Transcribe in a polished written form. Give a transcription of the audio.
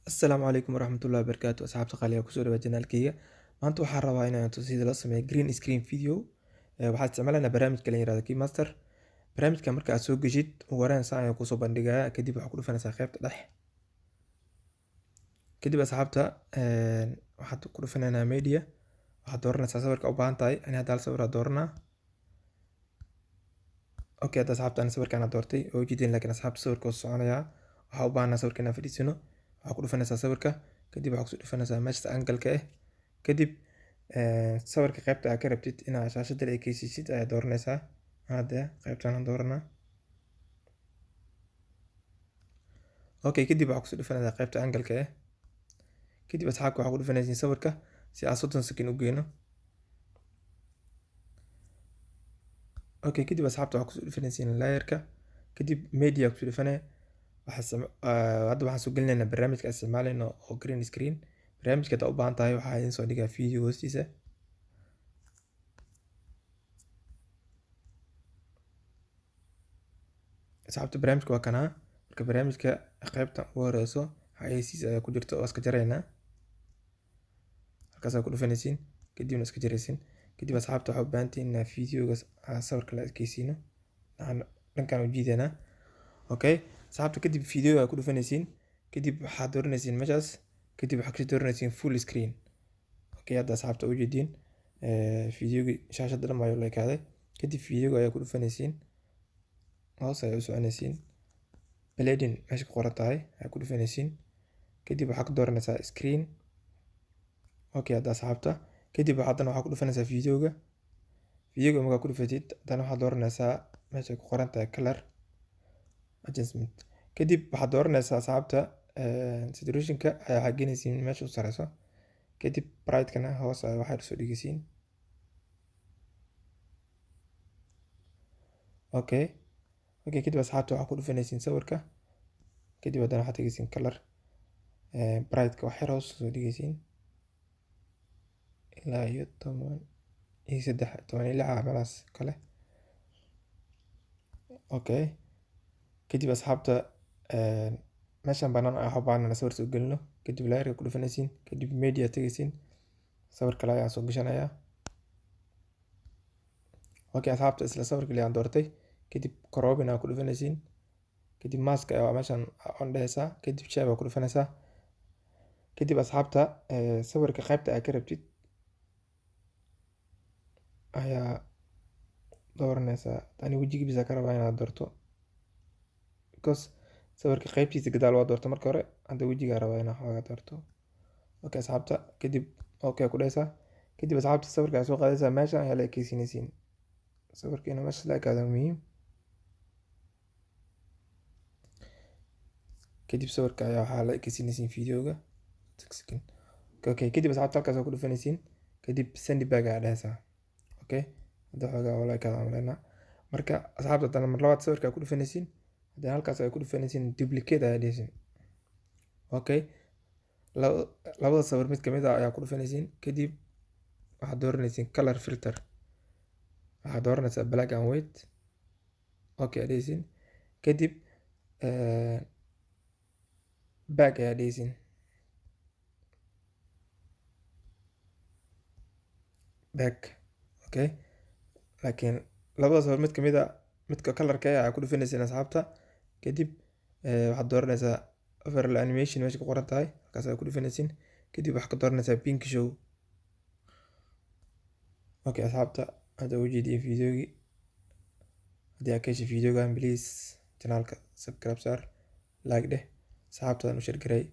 Asalaamu calaykum waraxmatullahi wabarakaatu, asxaabta qaaliga, kusoo dhawaad janaalkayga. Maanta waxaan rabaa inaan tuso sida loo sameeyo green screen video. Waxaan isticmaalaynaa barnaamijka la yiraahdo KineMaster. Barnaamijka marka aad soo geshid, ugu horreyn saan ayuu kusoo bandhigayaa. Kadib waxaad ku dhufanaysaa qaybta dhex. Kadib asxaabta, waxaad ku dhufanaynaa media, waxaad dooranaysaa sawirka u baahan tahay. Ani hadda hal sawir aan dooranaa. Okay, hadda asxaabta, ani sawirkaan aan doortay oo ujeedin, laakiin asxaabta sawirka wuu soconayaa. Waxaa u baahanaa sawirka inaan fadhiisano. Waxaa ku dhufanaysaa sawirka, kadib waxaa kusoo dhufanaysaa meesha angle-ka ah. Kadib sawirka qaybta aad ka rabtid inaad shaashadda la ekeysiisid ayaad dooranaysaa. Hadda qaybtaan aan dooranaa. Okay, kadib waxaa kusoo dhufanaysaa qaybta angle-ka ah. Kadib asxaabta, waxaa ku dhufanaysiin sawirka si aan 30 second u geyno. Okay, kadib asxaabta, waxaa kusoo dhufanaysiin layerka, kadib media kusoo dhufanaya. Hadda waxaan soo gelinaynaa barnaamijka aan isticmaalayno oo green screen. Barnaamijka haddaa u baahan tahay, waxaa idin soo dhigaa video hoostiisa. Asxaabta, barnaamijka waa kanaa. Marka barnaamijka qaybta ugu horeyso xayeysiis ayaa ku jirta oo iska jaraynaa. Halkaas ku dhufanaysiin, kadibna iska jaraysiin. Kadib asxaabta, waxaa u baahan tihiin inaa videoga sawirka la ekeysiino, dhankaan u jiidaynaa. Okay asxaabta, kadib videoga ku dhufanaysiin, kadib waxaad dooranaysiin meeshaas, kadib waxaad kasii dooranaysiin full screen. Okay, hadda asxaabta ujeediin, videogi shaashadda dhan ayuu la ekaaday. Kadib videoga ayaa ku dhufanaysiin, hoos ayaa u soconaysiin, blending meesha ku qoran tahay ayaa ku dhufanaysiin. Kadib waxaa ka dooranaysaa screen. Okay, hadda asxaabta, kadib haddana waxaa ku dhufanaysaa videoga. Videoga markaa ku dhufatid, haddana waxaad dooranaysaa meesha ku qoran tahay color adjustment. Kadib waxaad dooranaysaa asxaabta, saturationka ayaa waxaa geynaysiin meesha u sareyso. Kadib brightkana hoos ayaa waxaad usoo dhigaysiin. Okay, kadib asxaabta, waxaa ku dhufanaysiin sawirka. Kadib haddana waxaad tegaysiin color, brightka wax yar hoos usoo dhigaysiin ilaa iyo 13, 16 meelahaas kale. Okay, kadib asxaabta, meeshan banaan waxaa u baahan inaan sawir soo gelino. Kadib layerka ku dhufanaysiin, kadib media tegaysiin, sawir kale ayaan soo gashanayaa. Okay asxaabta, isla sawirka ayaan doortay. Kadib cropping ayaa ku dhufanaysiin, kadib mask ayaa meeshan on dhehaysaa, kadib shape ayaa ku dhufanaysaa. Kadib asxaabta, sawirka qaybta aad ka rabtid ayaa dooranaysaa. Ani wejiga bisa ka rabaa inaad doorto, because sawirka qaybtiisa gadaal waa doorta marka hore, hadda wejigaa rabaa inaan xoogaa doorto. Okay asxaabta, kadib okay ku dhehaysaa. Kadib asxaabta, sawirka ayaa soo qaadaysaa, meeshan ayaa la ekeysiinaysiin. Sawirka inuu meesha la ekaado muhiim. Kadib sawirka ayaa waxaa la ekeysiinaysiin videoga. Okay, kadib asxaabta, halkaas ku dhufanaysiin, kadib send back ayaa dhehaysaa. Okay, hadda xoogaa waa la ekaada aan maleynaa. Marka asxaabta, haddana mar labaad sawirka ayaa ku dhufanaysiin, haddana halkaas ayaa ku dhufanaysiin, duplicate ayaa dhehaysiin. Okay, labada sawir mid kamid ah ayaa ku dhufanaysiin. Kadib waxaad dooranaysiin color filter, waxaad dooranaysaa black and white. Okay ayaa dhehaysiin, kadib back ayaa dhehaysiin. Back. Okay, laakiin labada sawir mid kamid ah, midka colorka ayaa ku dhufanaysiin asxaabta. Kadib waxaad dooranaysaa overlay animation meesha ku qoran tahay, halkaas ayaa ku dhufanaysiin. Kadib waxaad ka dooranaysaa pink show. Okay asxaabta, hadda ujeediin videogii. Haddii aad ka heshay videogan, please channelka subscribe saar, like dheh, asxaabtadan u share gareey.